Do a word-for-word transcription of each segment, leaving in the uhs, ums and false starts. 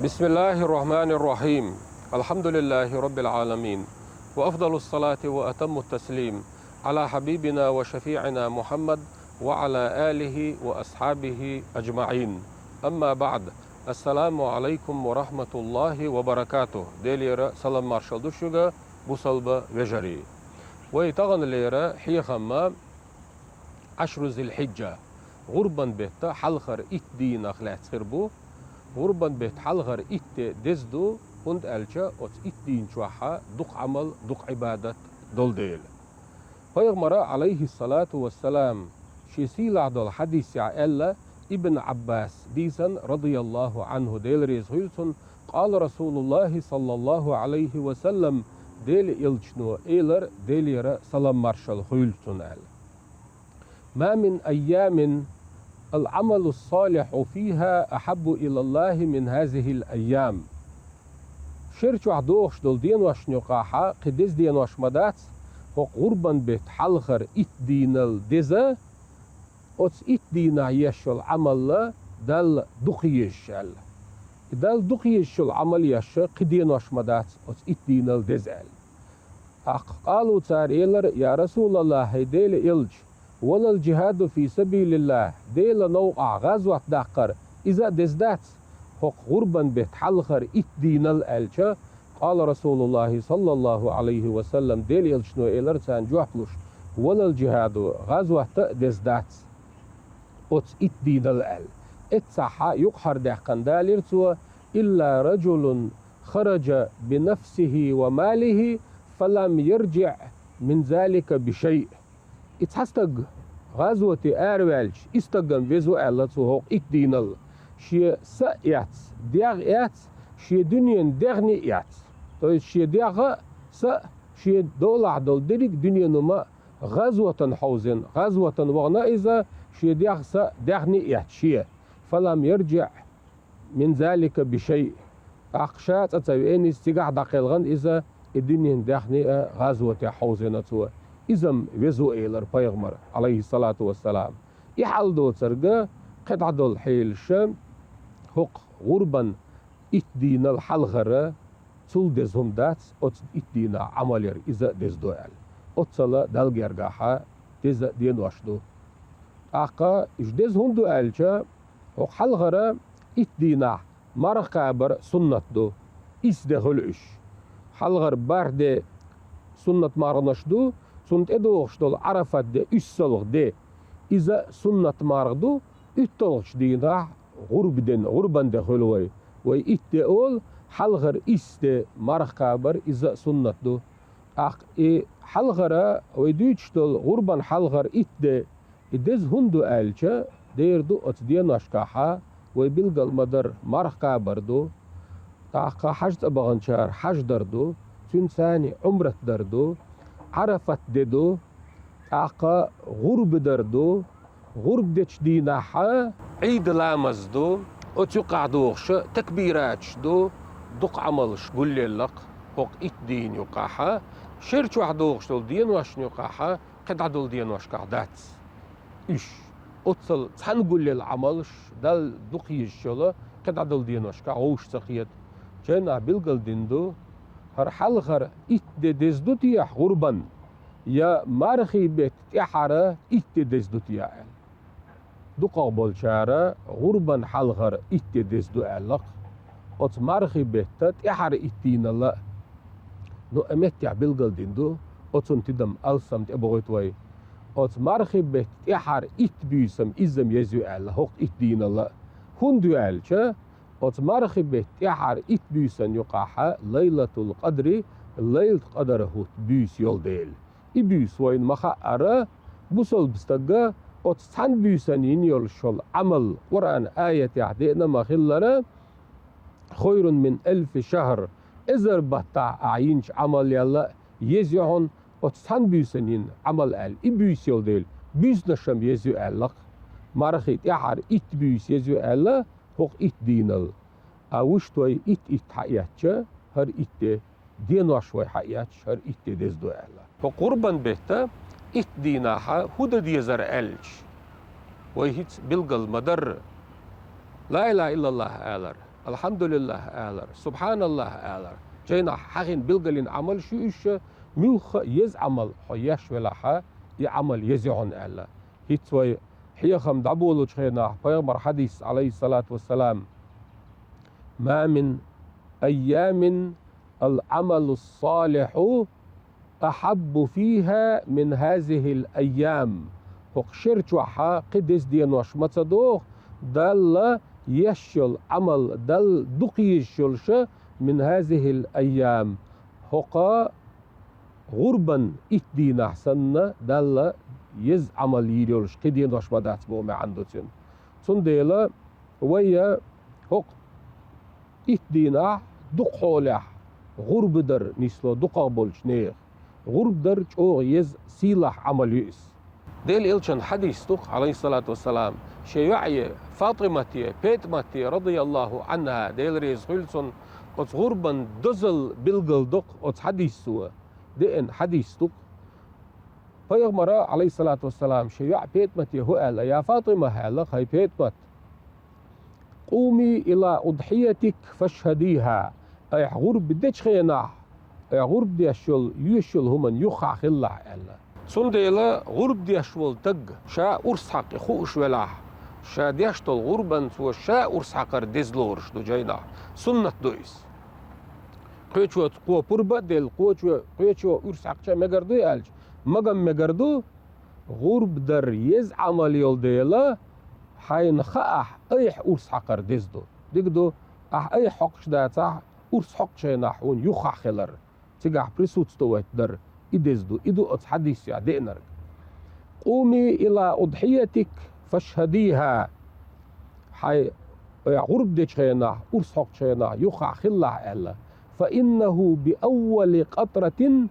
بسم الله الرحمن الرحيم. الحمد لله رب العالمين. وأفضل الصلاة وأتم التسليم على حبيبنا وشفيعنا محمد وعلى آله وأصحابه أجمعين. أما بعد. السلام عليكم ورحمة الله وبركاته. Делера салам маршал ду шуьга, бусалба вежарий. Вай таханлера хьехам Ӏашру Зилхьиджа, гӀурбан бетта хьалхара итт дийнах лаьцна хир бу. ГӀурбан бетта хьалхара итт де деза ду, хӀунда аьлча оцу итт дийна чохь дукха Ӏамал, дукха Ӏибадат долу дела. Пайхамара, Ӏалайхиссалату вассалам, шен сийлахь долу хьадисехь аьлла, Ибн Ӏаббас дийцина, радияллаху Ӏанху, Дела реза хуьлда цунна, къала Расулуллахи саллаллаху Ӏалайхи ва саллам, Делан элчано элира, Делера салам маршалла хуьлда цунна аьлла: «ما من أيام العمل الصالح فيها أحب إلى الله من هذه الأيام». Шер чохь догӀуш долу деношна юкъахь кхин деза денош ма дац, хӀокху гӀурбан бетта хьалхара итт дийнал деза, оцу итт дийнахь еш йолу Ӏамал Далла дукха езаш аьлла. И Далла дукха езаш йолу Ӏамал еш кхин денош ма дац оцу итт дийнал деза аьлла. ТӀаккха къалу цара элира: «Я Расулаллах, хӀай Делан элча, валал джихаду фи сабилиллах, Делан новкъахь гӀазот даккхар, иза а деза дац, хӀокху гӀурбан бетта хьалхара итт дийнал?» аьлча, къала Расулуллахи саллаллаху Ӏалайхи ва саллам, Делан элчано элира царна жоп луш: «Валал джихаду, гӀазот а деза дац оцу итт дийнал», аьлла. Эццахь юкъахьара даьккхина далийра цо: «Илла раджулун хараджа бинафсихи ва малихи, фалам ярджиӀ мин залика бишайъ». И цхьа стаг гӀазоте араваьлча, и стагам веза ву аьлла цо хӀокху итт дийнал. Шен са а эцна, дегӀ а эцна, шен дуьненан дегӀни а эцна. То есть шен дегӀ а, са а, шен долахь долу дерриг а дуьненан хӀума а гӀазотана хьовзийна, гӀазотана вахана иза, шен дегӀ, са а, дегӀни а эцна шен. «Фалам ярджиӀ мин залика бишайъ». ТӀаккха ша цӀа ца веана иза, цигахь дӀакхелхина иза, и дуьненан дегӀни а, гӀазотехь хьовзийна цо. Иза-м веза ву элира пайхамара, Ӏалайхиссалату вассалам. И хьал доцург кхидӀа долу хьелаш хӀокху гӀурбан итт дийнал хьалхара, цул деза хӀума дац оцу итт дийнахь Ӏамал яр, иза а деза ду аьлла. Оццул Далла гергахь деза денош ду. ТӀаккха уьш деза хӀунда ду аьлча, хӀокху хьалхара итт дийнахь марха кхабар суннат ду. Исс де хуьлу уьш. Хьалхара бархӀ де суннат марханаш ду, цунна тӀедогӀуш долу Ӏарафат де, уьссалгӀа де, иза суннат марха ду, уьтталгӀачу дийнахь гӀурба де, гӀурбан де хуьлу вай. Вай итт де олу, хьалхара исс де марха кхабар, иза а суннат ду. ТӀаккха и хьалхара, вай дуьйцуш долу гӀурбан хьалхара итт де, и деза хӀунда ду аьлча, дера ду оцу деношкахь, вай билгал ма-дарра, марха кхабар ду, тӀаккха хьаьж цӀа баханчара хьаьж дар ду, цуьнца цхьаьна Ӏумрат дар ду, Ӏарафат де ду, тӀаккха гӀурба дар ду, гӀурба дечу дийнахь Ӏийда ламаз ду, оцу юкъахь догӀуш такбираташ ду, дукха Ӏамалш гулъелла-кх хӀокху итт дийнан юкъахь, шер чохь догӀуш долу деношна юкъахь кхидӀа долу деношкахь дац уьш. Оццул цхьаьна гулъелла Ӏамалш Далла дукха езаш йолу кхидӀа долу деношкахь вовшах ца хета. Чайнахь билгал дина ду, хӀара хьалхара итт де деза ду техьа гӀурбан, я мархий бетта тӀаьхьара итт де деза ду техьа аьлла. ДукхагӀа болчара гӀурбан хьалхара итт де деза ду аьлла-кх, оцу мархий бетта тӀаьхьара итт дийнал а. Ну, а меттехь билгал дина ду, оцунна тидам алссам тӀебохуьйту вай. Оцу мархий бетта тӀаьхьара итт буьйсам иззам еза ю аьлла, хӀокху итт дийнал а. ХӀунда ю аьлча, оцу мархий бетта тӀаьхьара итт буьйсан юкъахь Лайлатул-Къадри, Лайлат-Къадар хӀутту буьйса йолу дела. И буьйса вайна ма хаъара, бусалба стага оцу цхьана буьйсанна йина йолуш йолу Ӏамал, Къуръан аятехь деана ма-хиллара: «Хойрун мин алфи шахр», эзар баттахь ахь йинчу Ӏамалел а еза ю хьуна оцу цхьана буьйсанна йина Ӏамал аьлла. И буьйса йолу дела, буьйсанаш-м еза ю аьлла-кх. Мархий тӀаьхьара итт буьйса еза ю аьлла, хӀокху итт дийнал. А вуьшта вай итт-итт хьаэцча, хӀара итт де, денош вай хьаэцча, хӀара итт де деза ду аьлла. ХӀокху гӀурбан бетта итт дийнахь хӀун дан дезара аьлча, вай хӀинца билгал ма-дарра: ла илаха иллаллах алар, «Алхьамдулиллахь» алар, «СубхьаналлахӀ» алар. Жайнахь хьахийна билгалйина Ӏамалш ю уьш, муьлхха а еза Ӏамал хьо еш велахь, и Ӏамал еза ю хьуна аьлла. ХӀинца вай хьехам дӀаболучу хенахь пайхамар хьадис, Ӏалайхиссалату вассалам: «Ма мин айямин ал-Ӏамалу ссалихьу ахьаббу фихӀа мин хӀазихӀил айям». ХӀокху шер чохь кхин деза денош ма ца догӀу, Далла еш йолу Ӏамал, Далла дукха езаш йолуша, мин хӀазихӀил айям, хӀокху гӀурбан итт дийнахь санна, Далла еза Ӏамал йийр йолуш кхин денош ма дац боху маьӀна ду цуьнан. Цундела вай хӀокху итт дийнахь дукха хьолехь гӀурба дар нисло дукхах болчу нехан. ГӀурба дар чӀогӀа еза, сийлахь Ӏамал ю иза. Делан Элчан хьадис ду-кх, Ӏалайхиссалату вассалам, шен йоӀе, ФатӀимате, ПетӀамате, радияллаху Ӏанха, Дела реза хуьлу цунна, оцу гӀурбан дозалла билгал до-кх оцу хьадисо, деана хьадис ду-кх. Пайхамара, Ӏалайхиссалату вассалам, шен йоӀ ПетӀамате хӀу аьлла: «Я ФатӀима, — аьлла, — хӀай ПетӀамат, къуми ила удхьиятик фашхӀадихӀа». Айхьа гӀурба дечу хенахь, айхьа гӀурба деш йолу, йоьш йолу хӀуманна юххехь хилалахь аьлла. Цундела гӀурба деш волу стаг ша урс хьакхе хууш велахь, ша деш долу гӀурбан цо ша урс хьакхар деза лоруш ду жайнахь. Суннат ду иза. Кхечо кхо пурба а делла, кхечо, кхечо урс хьакхча а мегар дуй аьлча, магам мегар ду, гӀурба дар еза Ӏамал йолу дела, хьайна хаахь, айхьа урс хьакхар деза ду. Дика ду, ахь айхьа хьокхуш дацахь, урс хьокхучу хенахь хьуна юххехь хилар, цигахь присутствовать дар, и деза ду. И ду оцу хьадисехь деанарг. «Къуми ила удхьиятик фашхӀадихӀа». Хьайн, э, гӀурба дечу хенахь, урс хьокхучу хенахь юххехь хилалахь аьлла. «Фа иннаху би аввали къатратин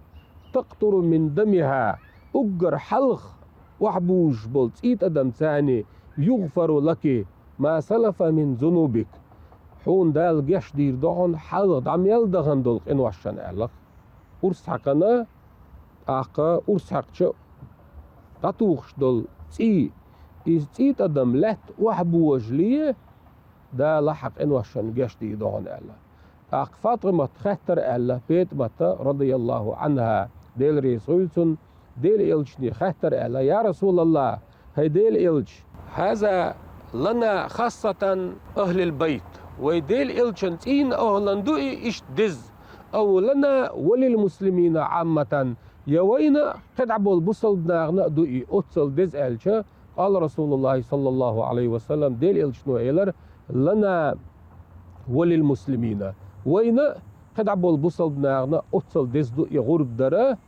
такътуру мин дамихӀа». Уггар хьалха охьабузуш болу цӀий тӀадам царний: «Югъфару лаки ма салафа мин зунубик». Хьуна Дала геч дийр ду хьуна хьалха дӀа мел дахана долу къиношна аьлла. Урс хьакхана, тӀаккха урс хьакхча дӀатухуш долу цӀий, иза цӀий тӀадам лаьтта охьабожале, Дала хьан къиношна геч дийр ду хьуна аьлла. ТӀаккха ФатӀимат хаьттара аьлла, ПетӀамата, радияллаху Ӏанха, Дела реза хуьлу цунна, Делан Элчане хаьттара аьлла: «Я РасулаллахӀ, хӀай Делан Элча, хӀаза лана хассатан ахӀлил байт». Вай Делан Элчан цӀийнан охӀлан ду и иштта деза. «Ау лана ва лил муслимина Ӏамматан». Я вайна а, кхидӀа болу бусалба нахана а ду и оццал деза аьлча, къала РасулуллахӀи саллаллаху Ӏалайхи ва саллам, Делан Элчано элира: «Лана ва лил муслимина». Вайна а, кхидӀа болу бусалба нахана а оццал деза ду и гӀурба дара,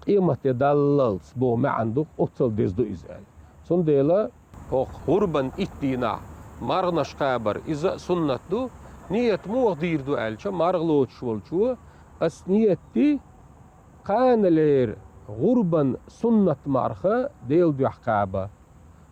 къематде даллалц боху маьӀна ду, оццал деза ду иза аьлла. Цундела хӀокху гӀурбан итт дийнахь марханаш кхабар, иза а суннат ду. Нийят муха дийр ду аьлча, марха лоцуш волчо: «Ас нийят ди кханалера гӀурбан суннат марха Делан дуьхьа кхаба».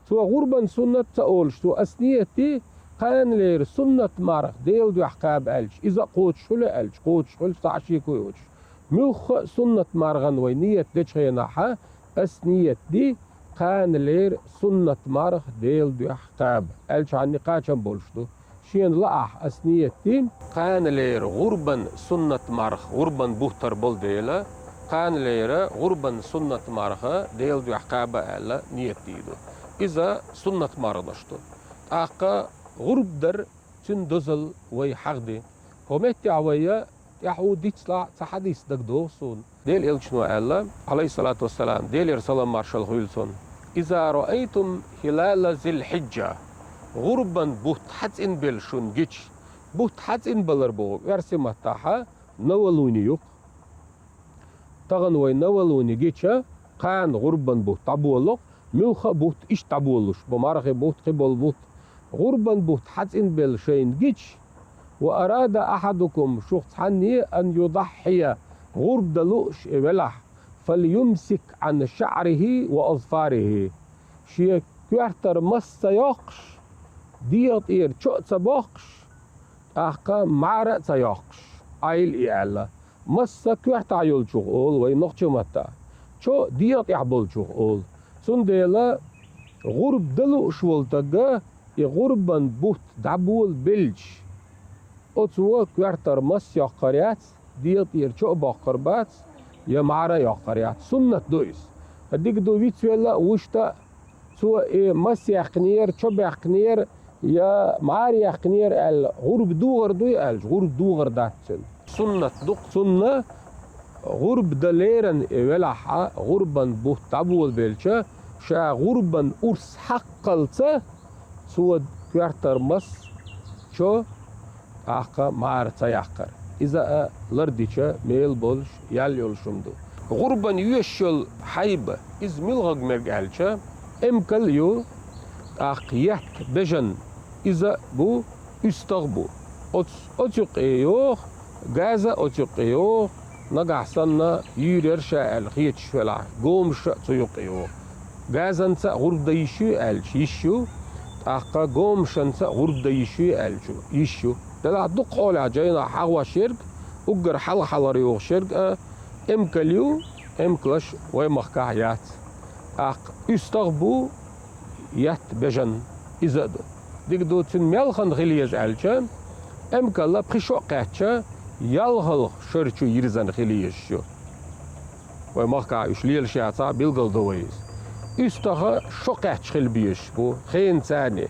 Цо гӀурбан суннат ца олуш, цо: «Ас нийят ди кханалера суннат марха Делан дуьхьа кхаба», аьлча, иза а кхочуш хуьлу аьлча, кхочуш хуьлу, цхьа а шеко йоцуш. Муьлхха а суннат мархана вай нийят дечу хенахь: «Ас нийят ди кханалера суннат марха Делан дуьхьа кхаба», аьлча, хьанна кхачам болуш ду. Шена лаахь, ас нийят ди кханалера гӀурбан суннат марха, гӀурбан бутт хир болу дела, кханалера гӀурбан суннат марха Делан дуьхьа кхаба аьлла нийят дийр ду. Иза суннат марханаш ду. ТӀаккха гӀурба дар, цуьнан дозалла вай хьахди. ХӀокху меттехь вай тӀаьхьо дицлахь, цхьа хьадис дагадогӀу суна. Делан Элчано аьлла, Ӏалайхиссалату вассалам, Делера салам-маршалла хуьлу цунна: «Иза раайтум хилала Зил-Хьиджа». ГӀурбан бутт хьацӀинбелла шуна гича, бутт хьацӀинбалар боху оьрсийн маттахь новолуние ю-кх. Тахана вай новолуние гича, кхана гӀурбан бутт дӀаболу-кх, муьлхха а бутт иштта дӀаболуш бу, мархин бутт, кхин болу бутт. ГӀурбан бутт хьацӀинбелла шайна гича, «Ва арада ахьадукум», шух цхьанне, «ан юдаххьия», гӀурба дан лууш и велахь, «фалюмсик Ӏан шаӀрихӀи ва азфарихӀи», шен коьртара масса ца йоккхуш, дегӀа тӀера чо а ца боккхуш, тӀаккха мӀара а ца йоккхуш, Ӏайла и аьлла. Масса коьртахь йолчух олу вай нохчийн маттахь, чо дегӀа тӀехь болчух олу. Цундела гӀурба дан лууш волу стага и гӀурбан бутт дӀаболабелча, Оцо коьртара мас йоккхур яц, дегӀа тӀера чо а боккхур бац, я мӀара а йоккхур яц. Суннат ду иза. Дика ду вицвелла а, вуьшта а, цо и мас яьккхинера, чо баьккхинера, я мӀара яьккхинера аьлла, гӀурба догӀар дуй аьлча, гӀурба догӀар дац цуьнан. Суннат ду-кх цунна, гӀурба дан лерина и велахь а, гӀурбан бутт дӀаболабелча, ша гӀурбан урс хьаккхалца, цо коьртара мас, чо, тӀаккха мӀара ца яккхар. Иза а лардича мел болуш, ял йолуш хӀума ду. ГӀурбан йоьшуш йолу хьайба, иза муьлхарг мега аьлча, эмкал ю, тӀаккха етта бежан, иза а бу, уьстагӀ а бу. Оц-, оцу юккъе йогӀу, газа а оцу юккъе йогӀу, нагахь санна юьйр яра ша аьлла хеташ велахь, гомаш а цу юккъе йогӀу. Газанца а гӀурба дан йиш ю аьлча, йиш ю, тӀаккха гомашанца а гӀурба дан йиш ю аьлча, йиш ю. Делахь дукха хьолехь жайнахь хьахош ерг, уггар хьалха-хьалхара йогӀуш ерг а эмкал ю, эмкалаш вай махкахь яц. ТӀаккха уьстагӀ а бу, етта бежан, иза а ду. Дика ду, цуьнан мел хан хила еза аьлча, эмкал а пхи шо а кхаьчча, ялхалгӀа шар чу йирзина хила езаш ю. Вай махкахь уьш лелаш яцахь а, билгалдо вай иза. УьстагӀа шо кхаьчча хила безаш бу, хенан царний.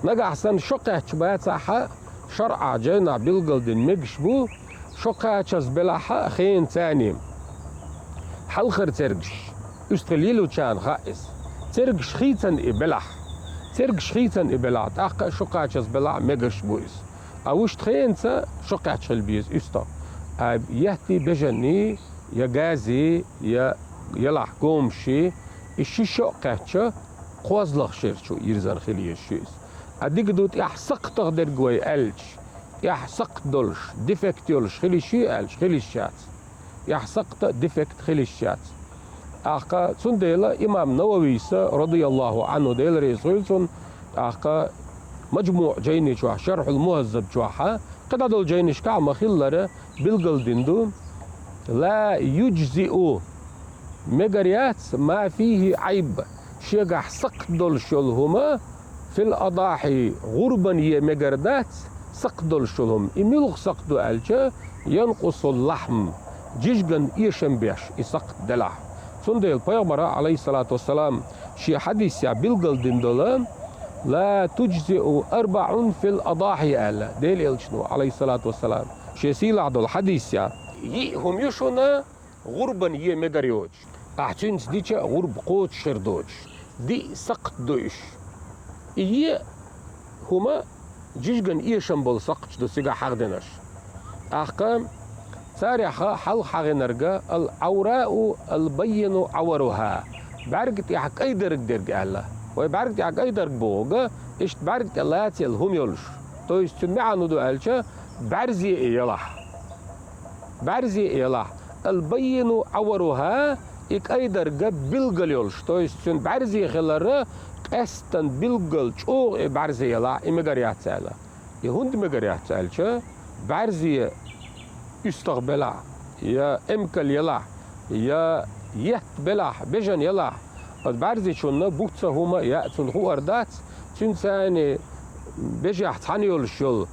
Нагахь санна шо кхаьчча бацахь а, шарӀахь жайнахь билгалдина мегаш бу, шо кхачаза белахь а, хенан царний. Хьалхара цергаш, уьстагӀ лелочарна хаьа иза. Цергаш хийцина и белахь. Цергаш хийцина и белахь, тӀаккха а шо кхачаза белахь а мегаш бу иза. Ткъа вуьшта хенца шо кхаьчча хила беза уьстагӀ. Ткъа етта бежанний, я газий, я елахь гомаший, и ши шо а кхаьчча, кхозлагӀа шар чу йирзина хила езаш ю иза. Ткъа дика ду, тӀехь сакхтагӀа дерг вай аьлча, тӀехь сакхт долуш, дефект йолуш хила йиш ю аьлча, хила йиш яц. ТӀехь сакхта а, дефект хила йиш яц. ТӀаккха цундела имам Нававийс, радияллаху Ӏанху, Дела реза хуьлда цунна, тӀаккха МаджмуӀ жайни чохь, Шархьул Мухаззаб чохь а, кхидӀа долу жайнашкахь а ма-хиллара билгалдина ду: «Ла юджзиу», мегар яц, «ма фихи Ӏайб», шегахь сакхт долуш йолу хӀума, «фил адахьи», гӀурбан е мегар дац, сакхт долуш йолу хӀума. И муьлха сакхт ду аьлча, «янкъусул лахьм», жижиган эшам беш и сакхт делахь. Цундела Пайхамара, Ӏалайхиссалату вассалам, шен хьадисехь билгалдина долу: «Ла туджзиу арбаӀун фил адахьи», аьлла, Делан Элчано, Ӏалайхиссалату вассалам, шен сийлахь долу хьадисехь. Йиъ хӀума ю шуна, гӀурбан е мегар йоцуш, ахь цуьнца дича а гӀурба кхочуш хир доцуш, диъ сакхт ду уьш. И е хӀума жижиган эшам болу сакхташ ду цигахь хьахдинарш. ТӀаккха царех хьалха хьахийнарг: «Ал-Ӏаврау ал-баййину Ӏаваруха», бӀаьрга тӀехь кӀайдерг дерг аьлла. Вай бӀаьрга тӀехь кӀайдерг бохург, иштта бӀаьрга тӀе лаца елла хӀума йолуш. То есть цуьнан маьӀна хӀун ду аьлча, бӀаьрзе и елахь. БӀаьрзе и елахь. «Ал-баййину Ӏаваруха», и кӀайдерг билггал йолуш, то есть цуьнан бӀаьрзе хилар къаьсттина билггал, чӀогӀа и бӀаьрзе елахь, и мегар яц аьлла. И хӀунда мегар яц аьлча, бӀаьрзе уьстагӀ белахь, я эмкал елахь, я етта белахь, бежан елахь, оцу бӀаьрзечунна буц а, хӀума а яа цунна хуур дац, цуьнан царний бежехь цхьаьна йолуш йолу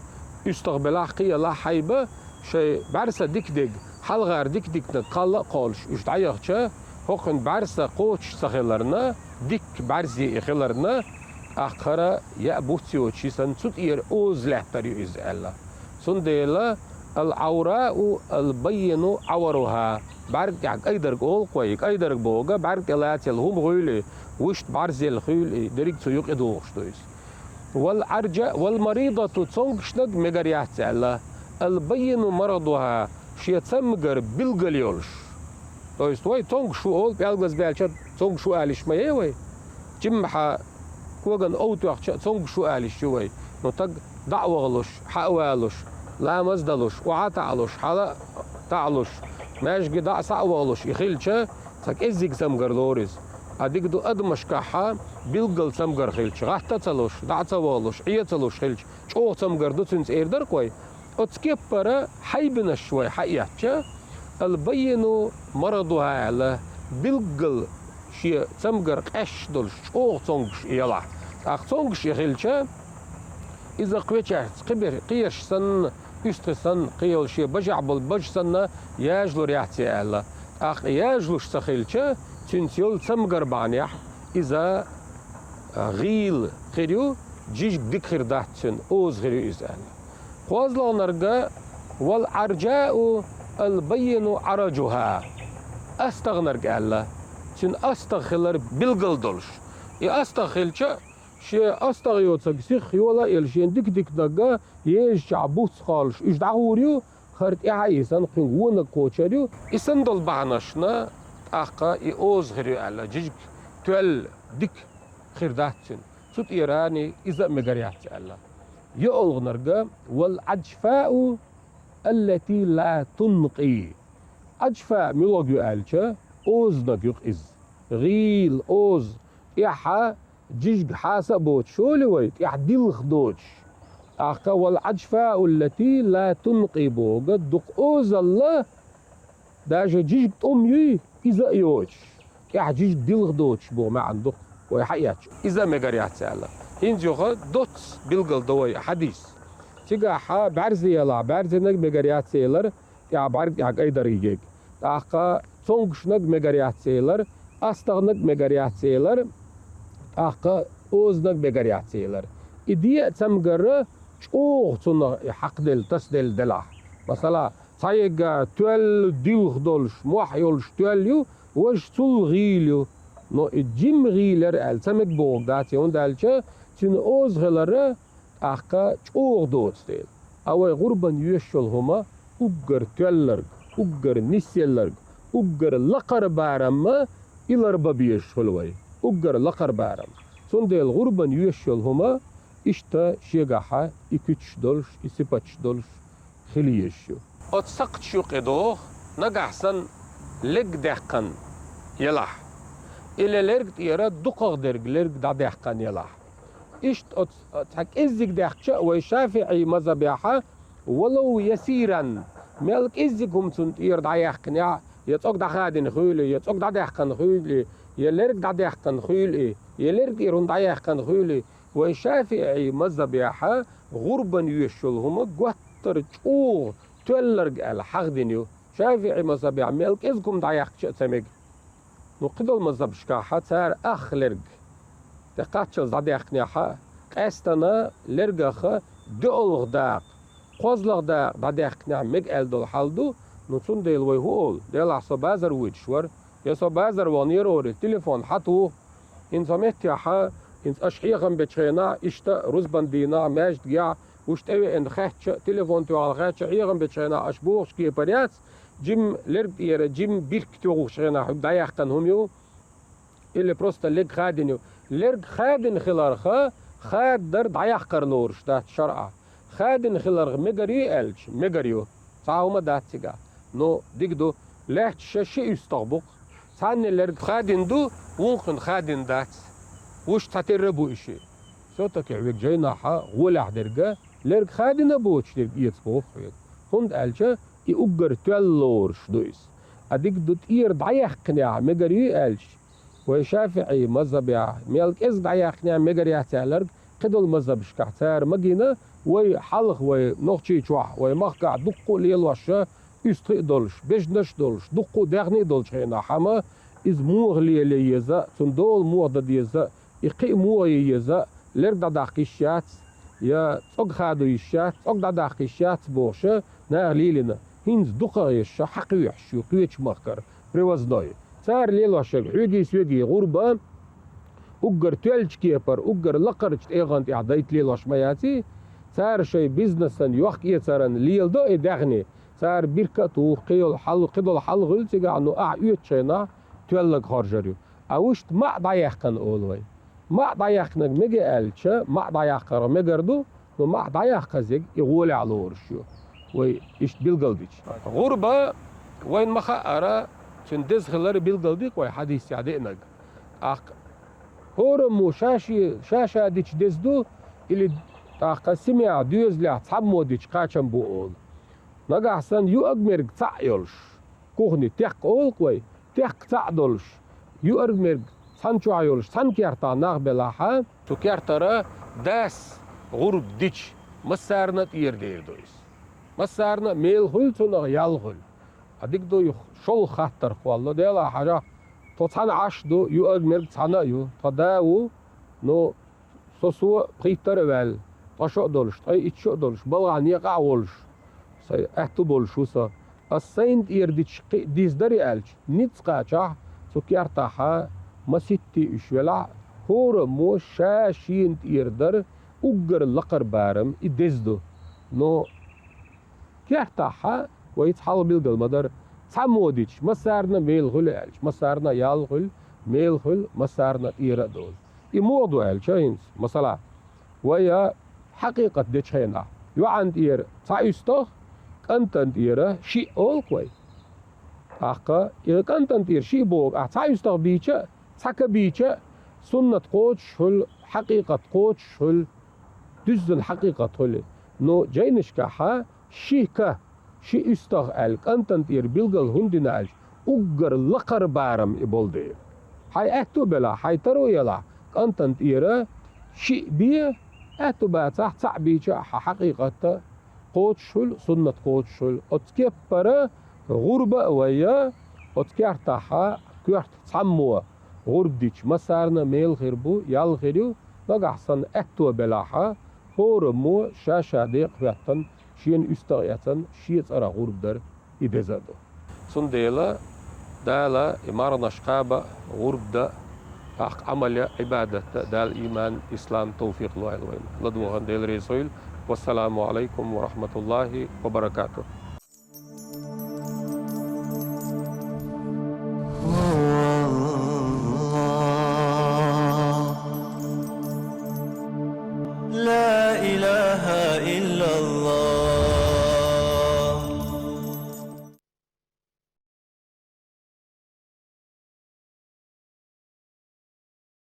уьстагӀ белахь, кхин елахь хьайба, шайн бӀаьрса дика дерг, хьалхара дика диканиг кхалла а кхоллуш, уьш дӀаяхча, хӀокхуьнан бӀаьрса кхочуш ца хиларна, дикка бӀаьрзе и хиларна, тӀаккха хӀара яа буц йоцуш йисина, цу тӀера оза лаьттар ю иза аьлла. Цундела: «Ал-Ӏаврау ал-баййину Ӏаваруха», бӀаьрга тӀехь кӀайдерг олу-кх вай, и кӀайдерг бохург бӀаьрга тӀе лаца елла хӀума хуьлу и, вуьшта бӀаьрзелла хуьлу и, дерриг цу юкъа догӀуш ду иза. «Вал-Ӏаржа-, вал-маридату», цомгушниг мегар яц аьлла, «ал-баййину марадуха», шен цамгар билггал йолуш. То есть вай цомгуш ву олу, пӀелгаза баьлча цомгуш ву ала йиш ма яй вай. Жимма хьан коган ов тоьхча а цомгуш ву ала йиш ю вай. Ну, стаг дӀа а вахалуш, хьа а валуш, ламаз а далуш, охьа а таӀалуш, хьала а таӀалуш, маьждиге дӀа а, схьа а вахалуш и хилча, цхьа кӀеззиг цамгар лору иза. Ткъа дика ду, адамашкахь билггал цамгар хилча, гӀатта а ца луш, дӀа а ца вахалуш, Ӏе а ца луш хилча, чӀогӀа цамгар ду цуьнца эр дара-кх вай. Оцу кеппара хьайбанаш вай хьаэцча, «ал-баййину марадуха» аьлла, билггал шен цамгар къаьсташ долуш, чӀогӀа цомгуш и елахь. ТӀаккха цомгуш и хилча, иза кхечаьрца кхибер-, кхераш санна, уьстагӀий санна, кхыйола шен бажехь болу бажа санна яжалур яц и аьлла. ТӀаккха яжалуш ца хилча, цуьнца йолу цамгар бахьанехь иза гӀийла хир ю, жижиг дика хир дац цуьнан, оза хир ю иза аьлла. КхозлагӀнарг: «Вал Ӏаржау ал-баййину Ӏаражуха». АстагӀнарг аьлла, цуьнан астагӀа хилар билгал долуш. И астагӀа хилча, шен астагӀа йоцург сиха йола а елла, шен дика-диканарг езачохь буц кхоллуш, уьш дӀагӀур ю, хӀара тӀаьхьа а йисина, кхуьнга вониг кхочур ю. И санна долу бахьанашна тӀаккха и оза хир ю аьлла, жижиг тоьлла дика хир дац цуьнан. Цу тӀера иза а мегар яц аьлла. ЙоьалгӀанарг: «Вал Ӏаджфау аллати ла тункъи». Ӏаджфа муьлхарг ю аьлча, озаниг ю-кх иза. ГӀийла, оза, тӀаьхьа жижиг хьаса а боцуш, шоле вай, тӀаьхьа дилха доцуш. ТӀаккха: «Вал Ӏаджфау аллати ла тункъи», бохург дукха озалла, даже жижиг тӀум юй, иза а йоцуш, тӀаьхьа жижиг дилха доцуш боху маьӀна ду-кх вай хьаэцча. Иза а мегар яц аьлла. ХӀинца юха доцца билгал до вай хьадис. Цигахь бӀаьрзе ялахь, бӀаьрзениг мегар яц элира, тӀаьхьа бӀаьрг тӀехь кӀайдар йигерг. ТӀаккха цомгушниг мегар яц элира, астагӀниг мегар яц элира, тӀаккха озаниг мегар яц элира. И деа цамгар чӀогӀа цунах и хьакхаделла, тасаделла делахь. Масала, цхьаерг тоьлла дилха долуш, мохь йолуш тоьлла ю, важа цул гӀийла ю. Но и жима гӀийла яра аьлла ца мега бохург дац, хӀунда аьлча цуьнан оза хилар тӀаккха чӀогӀа доцу дела. А вай гӀурбан йоьшуш йолу хӀума уггар тоьлларг, уггар нисъелларг, уггар лакхара барам ма и ларбан безаш хуьлу вай, уггар лакхара барам. Цундела гӀурбан йоьшуш йолу хӀума иштта шегахь и куьчаш долуш, и сипаташ долуш хила езаш ю. Оцу сакхташ юкъе догӀу, нагахь санна лерг даьккхина елахь, или лерг тӀера дукхах дерг лерг дӀадаьккхина елахь. Иштта оцу цхьа кӀеззиг даьккхича а вай ШафиӀий мазхабехь, валав ясиран, мел кӀеззиг хӀума цунна тӀера дӀаяьккхинехь, я цӀог дӀахадина хуьлий, я цӀог дӀадаьккхина хуьлий, я лерг дӀадаьккхина хуьлий, я лерг тӀера хӀума дӀаяьккхина хуьлий, вай ШафиӀий мазхабехь гӀурбан йоьшуш йолу хӀума готтара чӀогӀа тоьлларг аьлла хьахдина ю. ШафиӀий мазхабехь мел кӀезиг хӀума дӀаяьккхича а ца мега. Ну, кхидолу мазхабашкахь цара ах лерг тӀе кхаччалц дӀадаьккхинехь, къаьстина лергах доьалгӀа дакъа, кхозлагӀа дакъа дӀадаьккхинехь мега аьлла долу хьал ду. Ну, цундела вай хӀун олу? Делахь со базар воьдуш вара, я со базар ваханера олий, телефон хьатуху. ХӀинца хьо меттехь, хӀинца аша хьехам бечу хенахь, иштта рузбан дийнахь, маьждигехь, уьш тӀевеана хаьттича а, телефон тоьхна хаьттича а, хьехам бечу хенахь аша бохучу кепара яц, жима лерг тӀера, жима бирк тоьхначу хенахь хьуьга дӀаяьккхина хӀума ю, или просто лерг хадийна ю. Лерг хадийна хиларх, хададар дӀаяккхар лоруш дац шарӀахь. Хадийна хиларх мегар ю аьлча, мегар ю. Цхьа хӀума дац цигахь. Ну, дика ду, лаьтташ ши уьстагӀ бу-кх. Цхьанна лерг хадийна ду, вукхунна хадийна дац. Уьш цхьатерра а бу и шиъ. Всё-таки хьоьга жайнахь гӀолехь дерг, лерг хадийна а боцуш дерг эца боху хьоьга. ХӀунда аьлча и уггар тоьлла лоруш ду иза. А дика ду, тӀера дӀаяьккхинехь мегар ю аьлча, вай ШафиӀий мазхабехь мел кӀезиг дӀаяьккхинехь мегар яц аьлларг, кхидолу мазхабашкахь цара магийна, вай хьалха, вай Нохчийчохь, вай махкахь дуккха а лелош, уьстагӀий а долуш, бежанаш а долуш, дуккха а даьхний а долчу хенахь хӀума, иза муха лелае еза, цунна дола муха дан деза, и кхин а муха е еза, лерг дӀадаккха йиш яц, я цӀог хадо йиш яц, цӀог дӀадаккха йиш яц бохуш, наха лелийна. ХӀинца дукхагӀа езаш хьакхоьхьуш ю кхечу махкара привозной. Цара лелош ерг хьоьгий-соьгий гӀурба, уггар тоьллачу кепара, уггар лакхарчу тӀегӀан тӀехь дайта лелош ма яций, цара шайн бизнесан йохк-эцаран леладо и даьхни, цара бирка а туху, кхин йолу хьал-, кхидолу хьал хуьлу цигахь, ну, ахь оьцучу хенахь тоьллаг хоржур ю. А вуьшта маӀа дӀаяьккхина олу вай. МаӀа дӀаяьккхинарг мега аьлча, маӀа дӀаяккхарх мегар ду, но маӀа дӀаяккхазарг и гӀолехь лоруш ю, вай иштта билгалдича. ГӀурба, вайна ма-хаъара, цуьнан деза хилар билгалдикх вай хьадисехь деанарг. ТӀаккха хӀораммо ша-ши-, ша-ша дича деза ду, или тӀаккха семья, доьзалехь цхьаммо дича кхачам бу олу. Нагахь санна юург-мерг цхьаъ йолуш, кухни теккха олу-кх вай, теккха цхьаъ долуш, юург-мерг цхьана чохь йолуш, цхьана кертахь нах белахь, цу кертара дас гӀурба дича, массарна а тӀера дер ду иза. Массарна а мел хуьлу, цунах ял хуьлу. Ткъа дика ду, юха шолгӀа хаттар кхолла, Делан хьажахь, тхо цхьаьна Ӏаш ду, юург-мерг цхьаьна а ю, тхан да ву, ну, со, со пхийттара а ваьлла, ткъа шо а долуш, ткъа итт шо а долуш, балхахь некъахь а волуш, сайн аьтту болуш ву со. Ас сайна тӀера дича кхин а диза дарий аьлча, ницкъ кхачахь, цу кертахь маситтий уьш велахь, хӀораммо ша шена тӀера дар уггар лакхара барам и деза ду. Но кертахь вайца хьалха билгал ма дара, цхьаммо дича, массарна а мел хуьлу аьлча, массарна а ял хуьлу, мел хуьлу, массарна а тӀера а долу. И муха ду аьлча хӀинца, масала, вай хьакъикъат дечу хенахь, йоӀана тӀера цхьа уьстагӀ, кӀантана тӀера шиъ олу-кх вай. ТӀаккха и кӀантана тӀера шиъ боху, ахь цхьа уьстагӀ бийча а, цхьа ка бийча а, суннат кхочуш хуьлу, хьакъикъат кхочуш хуьлу, дуьззина хьакъикъат хуьлу. Ну, жайнашкахь ши ка, ши уьстагӀ аьлла, кӀантана тӀера билгал хӀунда дина аьлча, уггар лакхара барам и болу дела. Хьайн аьтту а белахь, хьайн таро а елахь, кӀантана тӀера шиъ бе, аьтту бацахь, цхьаъ бийча а, хьан хьакъикъат кхочуш хуьлу, суннат кхочуш хуьлу. Оцу кеппара гӀурба а вай, оцу кертахь коьрта цхьаммо гӀурба дича, массарна а мел хир бу, ял хир ю, нагахь санна аьтто белахь, хӀораммо ша-ша декъа хӀоьттина, шена уьстагӀ эцна, шен цӀарах гӀурба дар и деза а ду. Цундела Дала и марханаш кхаба а, гӀурба дан а, тӀаккха Ӏамал ян а, Ӏибадат дан а Дала иман, ислам, тавфикъ лойла вайна. ЛадогӀарна Дела реза хуьлда. Вассаламу Ӏалайкум ва рахьматуллахӀи ва баракатухӀ. لا إله إلا